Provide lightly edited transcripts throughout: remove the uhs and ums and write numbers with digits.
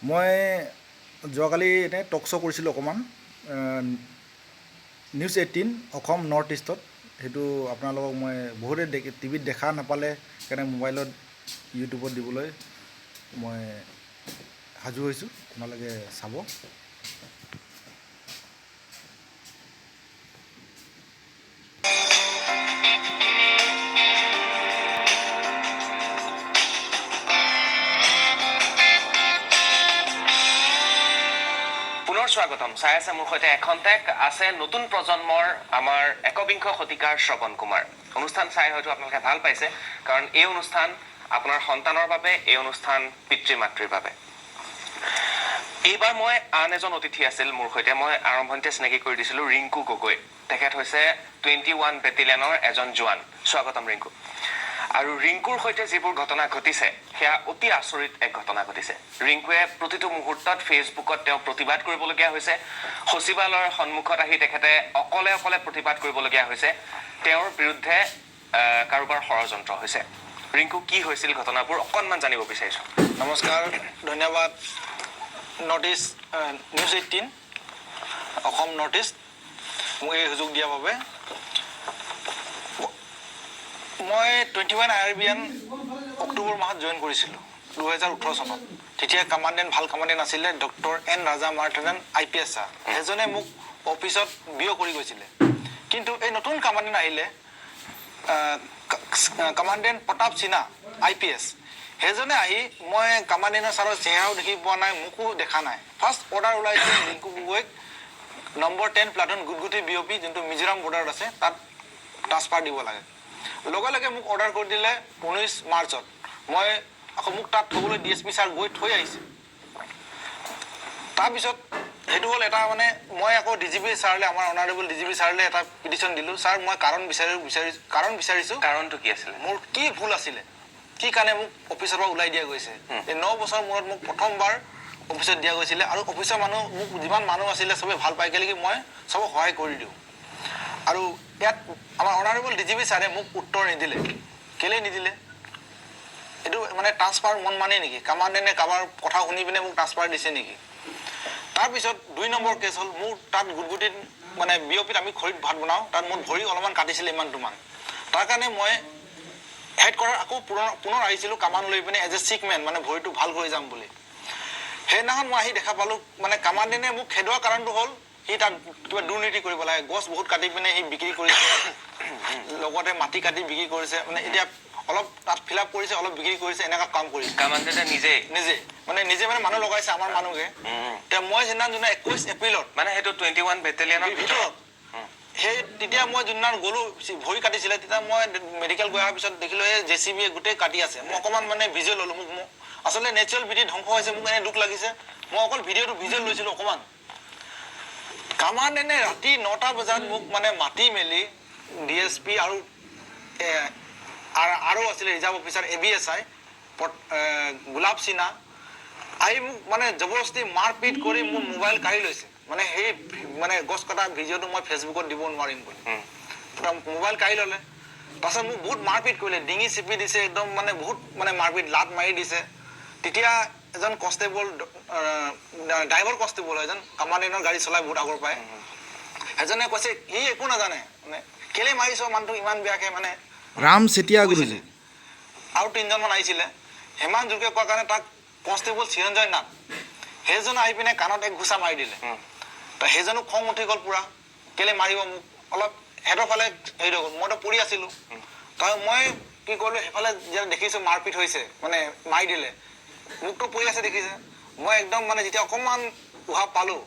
মই যোৱাকালি এনেই টক শ্ব' কৰিছিলোঁ অকণমান নিউজ 18 অসম নৰ্থ ইষ্টত। সেইটো আপোনালোকক মই বহুতে টিভিত দেখা নাপালে, সেইকাৰণে মোবাইলত ইউটিউবত দিবলৈ মই সাজু হৈছোঁ, আপোনালোকে চাব। পুনৰ স্বাগতম। চাই আছে মোৰ সৈতে এখন্তেক আছে নতুন প্ৰজন্মৰ আমাৰ একবিংশ শতিকাৰ শ্ৰৱণ কুমাৰ। অনুষ্ঠান চাই হয়তো আপোনালোকে ভাল পাইছে, কাৰণ এই অনুষ্ঠান আপোনাৰ সন্তানৰ বাবে, এই অনুষ্ঠান পিতৃ মাতৃৰ বাবে। এইবাৰ মই আন এজন অতিথি আছিল মোৰ সৈতে, মই আৰম্ভণিতে চিনাকি কৰি দিছিলোঁ, ৰিংকু গগৈ। তেখেত হৈছে 21 বেটেলিয়নৰ এজন জোৱান। স্বাগতম ৰিংকু। আৰু ৰিংকুৰ সৈতে যিবোৰ ঘটনা ঘটিছে সেয়া অতি আচৰিত এক ঘটনা ঘটিছে। ৰিংকুৱে প্ৰতিটো মুহূৰ্তত ফেচবুকত তেওঁ প্ৰতিবাদ কৰিবলগীয়া হৈছে। সচিবালয়ৰ সন্মুখত আহি তেখেতে অকলে অকলে প্ৰতিবাদ কৰিবলগীয়া হৈছে। তেওঁৰ বিৰুদ্ধে কাৰোবাৰ ষড়যন্ত্ৰ হৈছে। ৰিংকু, কি হৈছিল ঘটনাবোৰ অকণমান জানিব বিচাৰিছোঁ। নমস্কাৰ, ধন্যবাদ north east news 18 Assam north east মোক এই সুযোগ দিয়াৰ বাবে। মই 21 I R B N October মাহত জইন কৰিছিলোঁ 2018 চনত। তেতিয়া কামাণ্ডেণ্ট, ভাল কামাণ্ডেণ্ট আছিলে ডক্টৰ এন ৰাজা মাৰ্থণ্ডন, আই পি এছ ছাৰ। সেইজনে মোক অফিচত বি অ' কৰি গৈছিলে। কিন্তু এই নতুন কামাণ্ডেণ্ট আহিলে, কামাণ্ডেণ্ট প্ৰতাপ সিনহা, আই পি এছ। সেইজনে আহি মই কামাণ্ডেণ্টৰ ছাৰৰ চেহেৰাও দেখি পোৱা নাই, মোকো দেখা নাই। ফাৰ্ষ্ট অৰ্ডাৰ ওলাইছে, ৰিংকু গগৈক নম্বৰ 10 প্লাটুন গুটগুটি বি অ' পি, যোনটো মিজোৰাম বৰ্ডাৰত আছে, তাত ট্ৰান্সফাৰ দিব লাগে। লগে লগে মোক অৰ্ডাৰ কৰি দিলে 19 মাৰ্চত। মই আকৌ মোক তাত থ'বলৈ ডি এছ পি ছাৰ গৈ থৈ আহিছে। তাৰপিছত সেইটো হ'ল এটা মানে মই আকৌ ডি জি পি ছাৰলৈ, আমাৰ অনাৰেবল ডি জি পি ছাৰলৈ এটা পিটিশ্যন দিলোঁ। ছাৰ, মই কাৰণ বিচাৰিছোঁ। কাৰণটো কি আছিলে? মোৰ কি ভুল আছিলে, কি কাৰণে মোক অফিচৰ পৰা ওলাই দিয়া গৈছে? এই 9 বছৰ মূৰত মোক প্ৰথমবাৰ অফিচত দিয়া গৈছিলে আৰু অফিচৰ মানুহ, মোক যিমান মানুহ আছিলে চবেই ভাল পাই গ'লে কি মই চবক সহায় কৰি দিওঁ। আৰু ইয়াত আমাৰ অনাৰেবল ডি জি পি ছাৰে মোক উত্তৰ নিদিলে। কেলেই নিদিলে? এইটো মানে ট্ৰান্সফাৰ মন মানে নেকি? কামাণ্ডেণ্টে কাৰোবাৰ কথা শুনি পিনে মোক ট্ৰান্সফাৰ দিছে নেকি? তাৰপিছত 2 নম্বৰ কেছ হ'ল, মোৰ তাত গুটগুটিত মানে বি অ' পিত আমি খৰিত ভাত বনাওঁ। তাত মোৰ ভৰি অলপমান কাটিছিলে ইমান দুমান। তাৰ কাৰণে মই হেড কোৱাৰ্টাৰ আকৌ পুনৰ পুনৰ আহিছিলোঁ কামান লৈ পিনে, এজ এ চিক মেন, মানে ভৰিটো ভাল কৰি যাম বুলি। সেইদিনাখন মই আহি দেখা পালোঁ, মানে কামাণ্ডেণ্টে মোক খেদোৱাৰ কাৰণটো হ'ল সি তাত কিবা দুৰ্নীতি কৰিব লাগে। গছ বহুত কাটি পিনে সি বিক্ৰী কৰিছে, লগতে মাটি কাটি বিক্ৰী কৰিছে। মানে এতিয়া অলপ তাত ফিল আপ কৰিছে, অলপ বিক্ৰী কৰিছে, এনেকুৱা কাম কৰিছে। কামাণ্ডেণ্টে নিজেই? নিজে মানে নিজে মানে মানুহ লগাইছে, আমাৰ মানুহকে। এতিয়া মই সেইদিনা যোনদিনা 21 এপ্ৰিলত মানে সেইটো 21 বেটেলিয়নৰ ভিতৰত, সেই তেতিয়া মই যোনদিনা গ'লো, ভৰি কাটিছিলে, তেতিয়া মই মেডিকেল গৈ অহাৰ পিছত দেখিলোঁ এই জে চি বিয়ে গোটেই কাটি আছে। মই অকণমান মানে ভিজুৱেল ল'লোঁ। মোক আচলতে নেচাৰেল বিউটি ধ্বংস হৈছে, মোক এনে দুখ লাগিছে। মই অকল ভিডিঅ'টো ভিজুৱেল লৈছিলোঁ অকণমান। কামাণ্ডেণ্টে ৰাতি 9টা বজাত মোক মানে মাতি মেলি ডি এছ পি আৰু আৰু আছিলে reserve officer A B S I Golap Sinha আহি মোক মানে জবৰদস্তি মাৰপিট কৰি মোৰ মোবাইল কাঢ়ি লৈছে। মানে সেই মানে গছ কটা ভিডিঅ'টো মই ফেচবুকত দিব নোৱাৰিম বুলি মোবাইল কাঢ়ি ল'লে। তাৰপাছত মোক বহুত মাৰপিট কৰিলে, ডিঙি চেপি দিছে একদম, মানে বহুত মানে মাৰপিট, লাত মাৰি দিছে। তেতিয়া এজন কনষ্টেবল, ড্ৰাইভাৰ কনষ্টেবল, এজন কামাণ্ডেণ্টৰ গাড়ী চলাই বহুত আগৰ পৰাই, সেইজনে কৈছে, সি একো নাজানে, মানে কেলে মাৰিছ মানুহটোক ইমান বেয়াকে মানে ৰাম চেতিয়া গুৰুজী। আৰু তিনিজনমান আহিছিলে। সিমান জোৰকে কোৱাৰ কাৰণে তাক কনষ্টেবল চিৰঞ্জয় নাথ, সেইজন আহি পিনে কাণত এক ঘোচা মাৰি দিলে। ত সেইজনো খং উঠি গ'ল পূৰা, কেলে মাৰিব মোক। অলপ সিহঁতৰ ফালে হেৰি হৈ গ'ল। মইতো পৰি আছিলোঁ। তাৰ মই কি কৰিলোঁ, সেইফালে যেতিয়া দেখিছোঁ মাৰপিট হৈছে, মানে মাৰি দিলে, মোকতো পৰি আছে দেখিছে, মই একদম মানে যেতিয়া অকণমান উশাহ পালোঁ,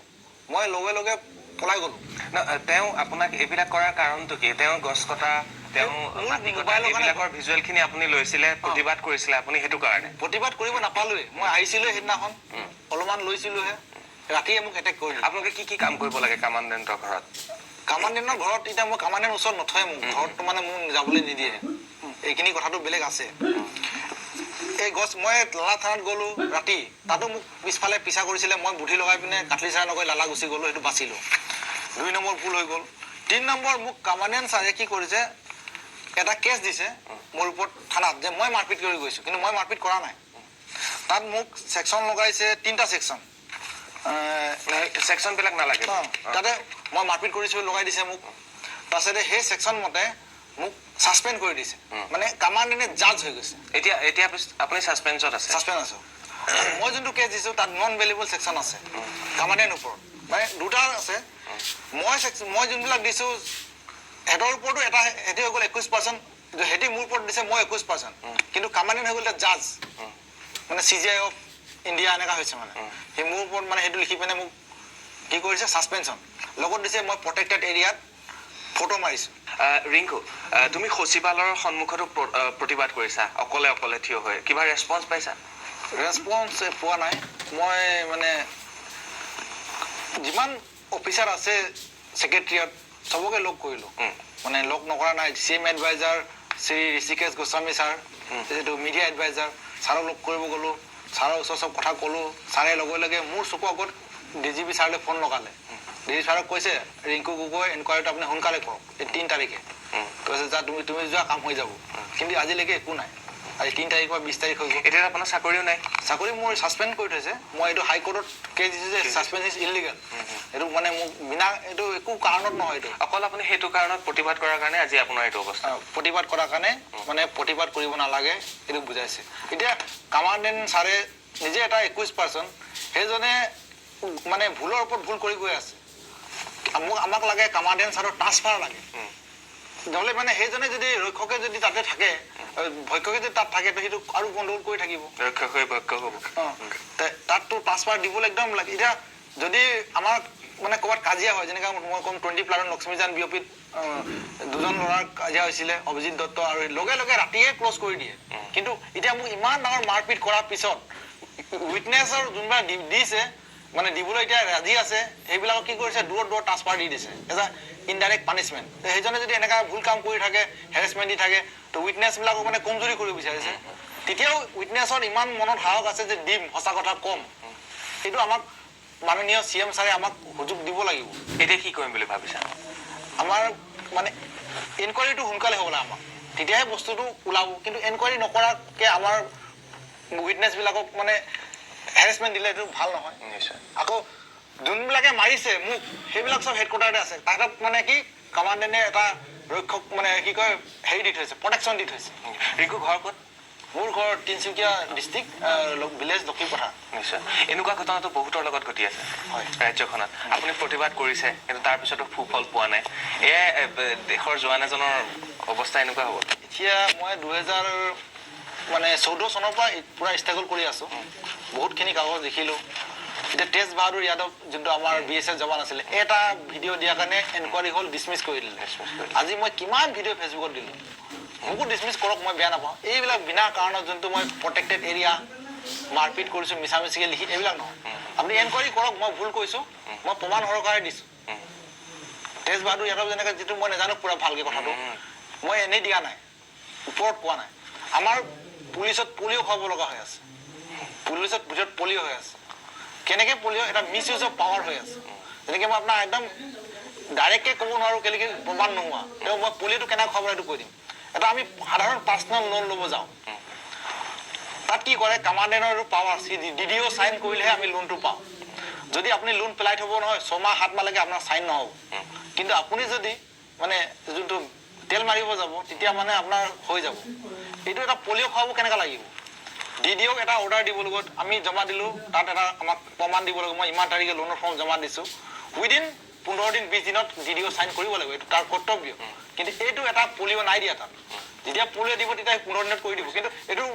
মই লগে লগে পলাই গ'লোঁ। ন, তেওঁ আপোনাক এইবিলাক কৰাৰ কাৰণটো কি? তেওঁ গছ কটা, তেওঁ মোৰ মাটি কটা, মোবাইলৰ কাৰণে- এইবিলাকৰ ভিজুৱেল খিনি আপুনি লৈছিলে, প্ৰতিবাদ কৰিছিলে আপুনি, সেইটো কাৰণে? প্ৰতিবাদ কৰিব নাপালোৱে। মই আহিছিলোৱে সেইদিনাখন, অলপমান লৈছিলোহে, ৰাতিয়ে মোক এটেক কৰিলে। আপোনালোকে কি কি কাম কৰিব লাগে কামাণ্ডেণ্টৰ ঘৰত? কামাণ্ডেণ্টৰ ঘৰত এতিয়া মই কামাণ্ডেণ্ট ওচৰত নথয় মোক ঘৰত, মানে মোক যাবলৈ নিদিয়ে। এইখিনি কথাটো বেলেগ আছে। এই গছ মই লালা থানাত গ'লো ৰাতি, তাতো মোক পিছফালে পিছা কৰিছিলে। মই বুদ্ধি লগাই পিনে কাটলিচাৰা নগৈ লালা গুচি গ'লো, সেইটো বাচিলোঁ। 2 নম্বৰ ভুল হৈ গ'ল। 3 নম্বৰ, মোক কামাণ্ডেণ্ট ছাৰে কি কৰিছে, এটা কেছ দিছে মোৰ ওপৰত থানাত যে মই মাৰপিট কৰি গৈছোঁ, কিন্তু মই মাৰপিট কৰা নাই। তাত মোক ছেকশ্যন লগাইছে, তিনিটা ছেকশ্যন। ছেকশ্যনবিলাক নালাগে। তাতে মই মাৰপিট কৰিছোঁ লগাই দিছে মোক। তাৰপিছতে সেই ছেকশ্যন মতে মোক ছাছপেণ্ড কৰি দিছে, মানে কামাণ্ডেণ্টে জাজ হৈ গৈছে। এতিয়া এতিয়া আপুনি ছাছপেন্সত আছে? ছাছপেণ্ড আছোঁ। মই যোনটো কেছ দিছোঁ, তাত নন বেইলেবল ছেকশ্যন আছে কামাণ্ডেণ্ট ওপৰত, মানে দুটা আছে। মই যোনবিলাক দিছোঁ, সিহঁতৰ ওপৰতো এটা, সিহঁতি হৈ গ'ল 21 পাৰ্চন। সিহঁতি মোৰ ওপৰত দিছে, মই 21 পাৰ্চন, কিন্তু কামাণ্ডেণ্ট হৈ গ'ল এতিয়া জাজ, মানে চিজিআই অফ ইণ্ডিয়া এনেকুৱা হৈছে। মানে সেই মোৰ ওপৰত মানে সেইটো লিখি পিনে মোক কি কৰিছে, ছাছপেনশ্যন লগত দিছে। মই প্ৰটেক্টেড এৰিয়াত ফটো মাৰিছোঁ। ৰিংকু, তুমি সচিবালয়ৰ সন্মুখতো প্ৰতিবাদ কৰিছা অকলে অকলে থিয় হৈ। কিবা ৰেচপন্স পাইছা? ৰেচপন্স পোৱা নাই। মই মানে যিমান অফিচাৰ আছে ছেক্ৰেটেৰিয়ত, চবকে লগ কৰিলোঁ। মানে লগ নকৰা নাই। C M adviser Shri Hrishikesh Goswami sir, যিটো মিডিয়া এডভাইজাৰ, ছাৰক লগ কৰিব গ'লোঁ। ছাৰৰ ওচৰত চব কথা ক'লোঁ। ছাৰে লগে লগে মোৰ চকু আগত ডিজিপি ছাৰলৈ ফোন লগালে। ডিজিপি ছাৰক কৈছে, "ৰিংকু গগৈ এনকুৱাৰীটো আপুনি সোনকালে কৰক এই 3 তাৰিখে।" কৈছে, "যা, তুমি তুমি যোৱা, কাম হৈ যাব।" কিন্তু আজিলৈকে একো নাই। আজি 3 তাৰিখৰ পৰা 20 তাৰিখ হৈ গ'ল। এতিয়া আপোনাৰ চাকৰিও নাই? চাকৰি মোৰ ছাছপেণ্ড কৰি থৈছে। মই এইটো হাইকোৰ্টত কেছ দিছোঁ যে ছাছপেণ্ড is illegal. এইটো মানে মোক বিনা, এইটো একো কাৰণত নহয় এইটো। অকল আপুনি সেইটো কাৰণত প্ৰতিবাদ কৰাৰ কাৰণে আজি আপোনাৰ এইটো অৱস্থা? প্ৰতিবাদ কৰাৰ কাৰণে। মানে প্ৰতিবাদ কৰিব নালাগে, এইটো বুজাইছে। এতিয়া কামাণ্ডেণ্ট ছাৰে নিজে এটা 21 পাৰ্চন, সেইজনে মানে ভুলৰ ওপৰত ভুল কৰি গৈ আছে। আমাক লাগে কামাণ্ডেণ্ট ছাৰৰ ট্ৰান্সফাৰ লাগে। নহ'লে মানে সেইজনে যদি ৰক্ষকে যদি তাতে থাকে, ভক্ষকে যদি তাত থাকে, তো সেইটো আৰু গণ্ডগোল কৰি থাকিব। ৰক্ষক হৈ ভক্ষক হ'ব। তাততো ট্ৰান্সফাৰ দিবলৈ একদম লাগে। এতিয়া যদি আমাৰ মানে ক'ৰবাত কাজিয়া হয়, যেনেকৈ মই ক'ম 20 প্লাটুন লক্ষ্মীজান বিঅপিত দুজন ল'ৰাৰ কাজিয়া হৈছিলে, অভিজিত দত্ত আৰু, লগে লগে ৰাতিয়ে ক্ল'জ কৰি দিয়ে। কিন্তু এতিয়া মোক ইমান ডাঙৰ মাৰপিট কৰাৰ পিছত উইটনেছৰ যোনবিলাক দিছে, মানে দিবলৈ এতিয়া ৰাজি আছে, সেইবিলাকক কি কৰিছে, দূৰত দূৰত ট্ৰান্সফাৰ দি দিছে, এটা ইনডাইৰেক্ট পানিছমেণ্ট। সেইজনে যদি এনেকুৱা ভুল কাম কৰি থাকে, হেৰেছমেণ্ট দি থাকে, তো উইটনেছবিলাকক মানে কমজুৰি কৰিব বিচাৰিছে। তেতিয়াও উইটনেছৰ ইমান মনত সাহস আছে যে দিম, সঁচা কথা ক'ম। এইটো আমাক মাননীয় চি এম ছাৰে আমাক সুযোগ দিব লাগিব। এতিয়া কি কৰিম বুলি ভাবিছা? আমাৰ মানে এনকুৱাৰীটো সোনকালে হ'ব লাগে আমাক, তেতিয়াহে বস্তুটো ওলাব। কিন্তু এনকুৱাৰী নকৰাকে আমাৰ উইটনেছবিলাকক মানে হেৰেছমেণ্ট দিলে এইটো ভাল নহয়। আকৌ যোনবিলাকে মাৰিছে মোক, সেইবিলাক চব হেডকোৱাৰ্টাৰতে আছে। তাহাঁতক মানে কি কমাণ্ডেণ্টে এটা ৰক্ষক, মানে কি কয়, হেৰি দি থৈছে, প্ৰটেকশ্যন দি থৈছে। ৰিংকু, ঘৰ ক'ত? মোৰ ঘৰ তিনিচুকীয়া ডিষ্ট্ৰিক্ট, ভিলেজ লক্ষীপথাৰ। নিশ্চয়, এনেকুৱা ঘটনাটো বহুতৰ লগত ঘটি আছে হয়। ৰাজ্যখনত। আপুনি প্ৰতিবাদ কৰিছে, কিন্তু তাৰ পিছতো সুফল পোৱা নাই। এয়াই দেশৰ জোৱান এজনৰ অৱস্থা এনেকুৱা হ'ব। এতিয়া মই 2000 মানে 14 চনৰ পৰা পূৰা ষ্ট্ৰাগল কৰি আছোঁ। বহুতখিনি কাগজ দেখিলোঁ। এতিয়া তেজ বাহাদুৰ যাদৱ, যোনটো আমাৰ বিএছএফ জৱান আছিলে, এটা ভিডিঅ' দিয়াৰ কাৰণে এনকুৱাৰী হ'ল, ডিছমিছ কৰি দিলে। Dismiss কৰি দিলে। আজি মই কিমান ভিডিঅ' ফেচবুকত দিলোঁ। মোকো ডিছমিছ কৰক, মই বেয়া নাপাওঁ। এইবিলাক বিনা কাৰণত যোনটো মই প্ৰটেক্টেড এৰিয়া মাৰপিট কৰিছোঁ, মিছা মিছিকৈ লিখি, এইবিলাক নহয়। আপুনি এনকুৱাৰী কৰক, মই ভুল কৈছোঁ, মই প্ৰমাণ সহকাৰে দিছোঁ। তেজ বাহাদুৰ যাদৱ যেনেকৈ, যিটো মই নাজানো পূৰা ভালকৈ কথাটো, মই এনেই দিয়া নাই, ওপৰত কোৱা নাই। আমাৰ পুলিচত পলিঅ' খুৱাব লগা হৈ আছে। পুলিচত ভিতৰত পলিঅ' হৈ আছে। কেনেকৈ পলিঅ'? এটা মিছ ইউজ অফ পাৱাৰ হৈ আছে। যেনেকৈ মই আপোনাক একদম ডাইৰেক্টকৈ ক'ব নোৱাৰোঁ, কেনেকৈ প্ৰমাণ নোহোৱা, তেওঁ মই পলিঅ'টো কেনেকৈ খুৱাব সেইটো কৈ দিম। এটা আমি সাধাৰণ পাৰ্চনেল লোন ল'ব যাওঁ, তাত কি কৰে, কামাণ্ডেণ্টৰ পাৱাৰ, ডিডিঅ' চাইন কৰিলেহে আমি লোনটো পাওঁ। যদি আপুনি লোন পেলাই থ'ব নহয়, 6 মাহ 7 মাহলৈকে আপোনাৰ চাইন নহ'ব। কিন্তু আপুনি যদি মানে যোনটো তেল মাৰিব যাব, তেতিয়া মানে আপোনাৰ হৈ যাব। এইটো এটা পলিঅ' খুৱাব কেনেকুৱা লাগিব? ডিডিঅ'ক এটা অৰ্ডাৰ দিব লগত আমি জমা দিলোঁ, তাত এটা আমাক প্ৰমাণ দিব লাগিব, মই ইমান তাৰিখে লোনৰ ফৰ্ম জমা দিছোঁ। উইদিন 15 দিন 20 দিনত ডিডিঅ' চাইন কৰিব লাগিব, এইটো তাৰ কৰ্তব্য। কিন্তু এইটো এটা পলিঅ' নাই দিয়া তাত। যেতিয়া পলিঅ' দিব, তেতিয়া 15 দিনত কৰি দিব। কিন্তু এইটো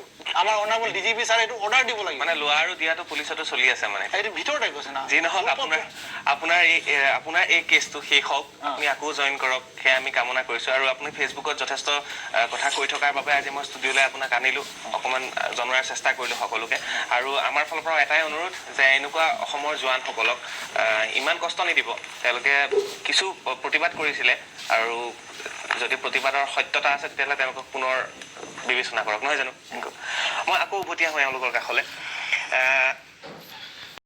আমাৰ অনাৰেবল ডিজিপি ছাৰে এইটো অৰ্ডাৰ দিব লাগিব। মানে লোৱা আৰু দিয়াটো পুলিচতো চলি আছে মানে। এইটো ভিতৰতে কৈছে না। যি নহওক, আপোনাৰ আপোনাৰ এই আপোনাৰ এই কেছটো শেষ হওক, আপুনি আকৌ জইন কৰক, সেয়া আমি কামনা কৰিছোঁ। আৰু আপুনি ফেচবুকত যথেষ্ট কথা কৈ থকাৰ বাবে আজি মই ষ্টুডিঅ'লৈ আপোনাক আনিলোঁ, অকণমান জনোৱাৰ চেষ্টা কৰিলোঁ সকলোকে। আৰু আমাৰ ফালৰ পৰা এটাই অনুৰোধ যে এনেকুৱা অসমৰ জোৱানসকলক ইমান কষ্ট নিদিব। তেওঁলোকে কিছু প্ৰতিবাদ কৰিছিলে আৰু যদি প্ৰতিবাদৰ সত্যতা আছে, তেতিয়াহ'লে তেওঁলোকক পুনৰ বিবেচনা কৰক, নহয় জানো? মই আকৌ উভতি আহোঁ এওঁলোকৰ কাষলৈ।